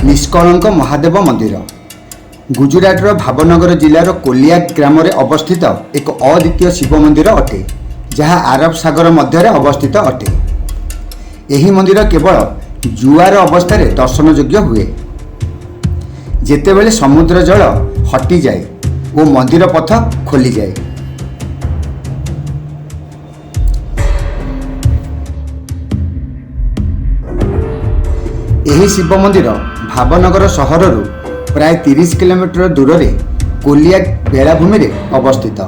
ନିଷ୍କଳଙ୍କ ମହାଦେବ ମନ୍ଦିର ଗୁଜୁରାଟର ଭାବନଗର ଜିଲ୍ଲାର କୋଲିଆକ ଗ୍ରାମରେ ଅବସ୍ଥିତ ଏକ ଅଦ୍ୱିତୀୟ ଶିବ ମନ୍ଦିର ଅଟେ, ଯାହା ଆରବ ସାଗର ମଧ୍ୟରେ ଅବସ୍ଥିତ ଅଟେ। ଏହି ମନ୍ଦିର କେବଳ ଜୁଆର ଅବସ୍ଥାରେ ଦର୍ଶନଯୋଗ୍ୟ ହୁଏ, ଯେତେବେଳେ ସମୁଦ୍ର ଜଳ ହଟିଯାଏ ଓ ମନ୍ଦିର ପଥ ଖୋଲିଯାଏ। ଏହି ଶିବ ମନ୍ଦିର ଭାବନଗର ସହରରୁ ପ୍ରାୟ 30 କିଲୋମିଟର ଦୂରରେ କୋଲିଆକ ବେଳାଭୂମିରେ ଅବସ୍ଥିତ।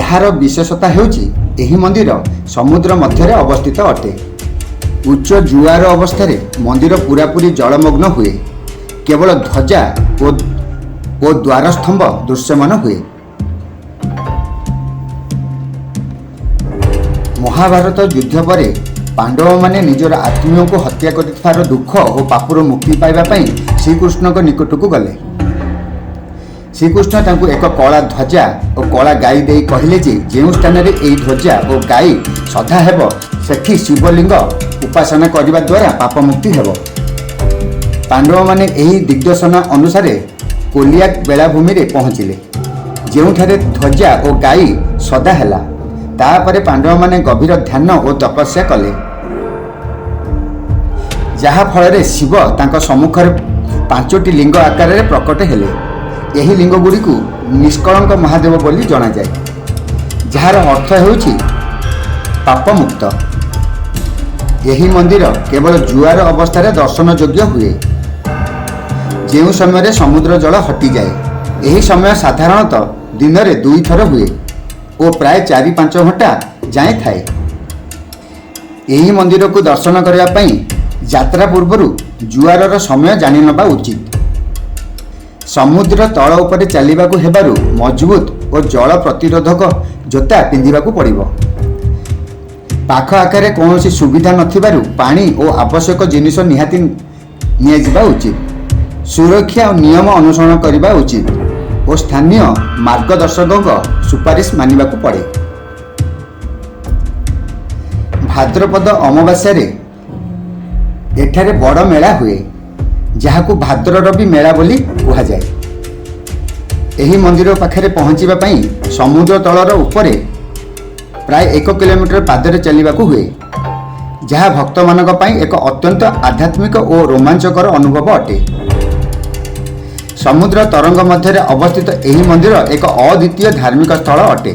ଏହାର ବିଶେଷତା ହେଉଛି, ଏହି ମନ୍ଦିର ସମୁଦ୍ର ମଧ୍ୟରେ ଅବସ୍ଥିତ ଅଟେ। ଉଚ୍ଚ ଜୁଆର ଅବସ୍ଥାରେ ମନ୍ଦିର ପୂରାପୂରି ଜଳମଗ୍ନ ହୁଏ। କେବଳ ଧ୍ୱଜା ଓ ଦ୍ୱାରସ୍ତମ୍ଭ ଦୃଶ୍ୟମାନ ହୁଏ। ମହାଭାରତ ଯୁଦ୍ଧ ପରେ ପାଣ୍ଡବମାନେ ନିଜର ଆତ୍ମୀୟଙ୍କୁ ହତ୍ୟା କରିଥିବାର ଦୁଃଖ ଓ ପାପରୁ ମୁକ୍ତି ପାଇବା ପାଇଁ ଶ୍ରୀକୃଷ୍ଣଙ୍କ ନିକଟକୁ ଗଲେ। ଶ୍ରୀକୃଷ୍ଣ ତାଙ୍କୁ ଏକ କଳା ଧ୍ୱଜା ଓ କଳା ଗାଈ ଦେଇ କହିଲେ ଯେ, ଯେଉଁ ସ୍ଥାନରେ ଏହି ଧ୍ୱଜା ଓ ଗାଈ ସଦା ହେବ, ସେଠି ଶିବଲିଙ୍ଗ ଉପାସନା କରିବା ଦ୍ୱାରା ପାପମୁକ୍ତି ହେବ। ପାଣ୍ଡବମାନେ ଏହି ଦିଗ୍ଦର୍ଶନ ଅନୁସାରେ କୋଲିଆକ ବେଳାଭୂମିରେ ପହଞ୍ଚିଲେ, ଯେଉଁଠାରେ ଧ୍ୱଜା ଓ ଗାଈ ସଦା ହେଲା। ତାପରେ ପାଣ୍ଡବମାନେ ଗଭୀର ଧ୍ୟାନ ଓ ତପସ୍ୟା କଲେ, ଯାହା ଫଳରେ ଶିବ ତାଙ୍କ ସମ୍ମୁଖରେ ପାଞ୍ଚଟି ଲିଙ୍ଗ ଆକାରରେ ପ୍ରକଟ ହେଲେ। ଏହି ଲିଙ୍ଗଗୁଡ଼ିକୁ ନିଷ୍କଳଙ୍କ ମହାଦେବ ବୋଲି ଜଣାଯାଏ, ଯାହାର ଅର୍ଥ ହେଉଛି ପାପମୁକ୍ତ। ଏହି ମନ୍ଦିର କେବଳ ଜୁଆର ଅବସ୍ଥାରେ ଦର୍ଶନଯୋଗ୍ୟ ହୁଏ, ଯେଉଁ ସମୟରେ ସମୁଦ୍ର ଜଳ ହଟିଯାଏ। ଏହି ସମୟ ସାଧାରଣତଃ ଦିନରେ ଦୁଇଥର ହୁଏ ଓ ପ୍ରାୟ 4-5 ଘଣ୍ଟା ଯାଏଁ ଥାଏ। ଏହି ମନ୍ଦିରକୁ ଦର୍ଶନ କରିବା ପାଇଁ ଯାତ୍ରା ପୂର୍ବରୁ ଜୁଆରର ସମୟ ଜାଣିନେବା ଉଚିତ। ସମୁଦ୍ର ତଳ ଉପରେ ଚାଲିବାକୁ ହେବାରୁ ମଜବୁତ ଓ ଜଳ ପ୍ରତିରୋଧକ ଜୋତା ପିନ୍ଧିବାକୁ ପଡ଼ିବ। ପାଖ ଆଖରେ କୌଣସି ସୁବିଧା ନଥିବାରୁ ପାଣି ଓ ଆବଶ୍ୟକ ଜିନିଷ ନିହାତି ନିଆଯିବା ଉଚିତ। ସୁରକ୍ଷା ଓ ନିୟମ ଅନୁସରଣ କରିବା ଉଚିତ ଓ ସ୍ଥାନୀୟ ମାର୍ଗଦର୍ଶକଙ୍କ ସୁପାରିଶ ମାନିବାକୁ ପଡ଼େ। ଭାଦ୍ରପଦ ଅମାବାସ୍ୟାରେ ଏଠାରେ ବଡ଼ ମେଳା ହୁଏ, ଯାହାକୁ ଭାଦ୍ରରବି ମେଳା ବୋଲି କୁହାଯାଏ। ଏହି ମନ୍ଦିର ପାଖରେ ପହଞ୍ଚିବା ପାଇଁ ସମୁଦ୍ର ତଳର ଉପରେ ପ୍ରାୟ 1 କିଲୋମିଟର ପାଦରେ ଚାଲିବାକୁ ହୁଏ, ଯାହା ଭକ୍ତମାନଙ୍କ ପାଇଁ ଏକ ଅତ୍ୟନ୍ତ ଆଧ୍ୟାତ୍ମିକ ଓ ରୋମାଞ୍ଚକର ଅନୁଭବ ଅଟେ। ସମୁଦ୍ର ତରଙ୍ଗ ମଧ୍ୟରେ ଅବସ୍ଥିତ ଏହି ମନ୍ଦିର ଏକ ଅଦ୍ୱିତୀୟ ଧାର୍ମିକ ସ୍ଥଳ ଅଟେ।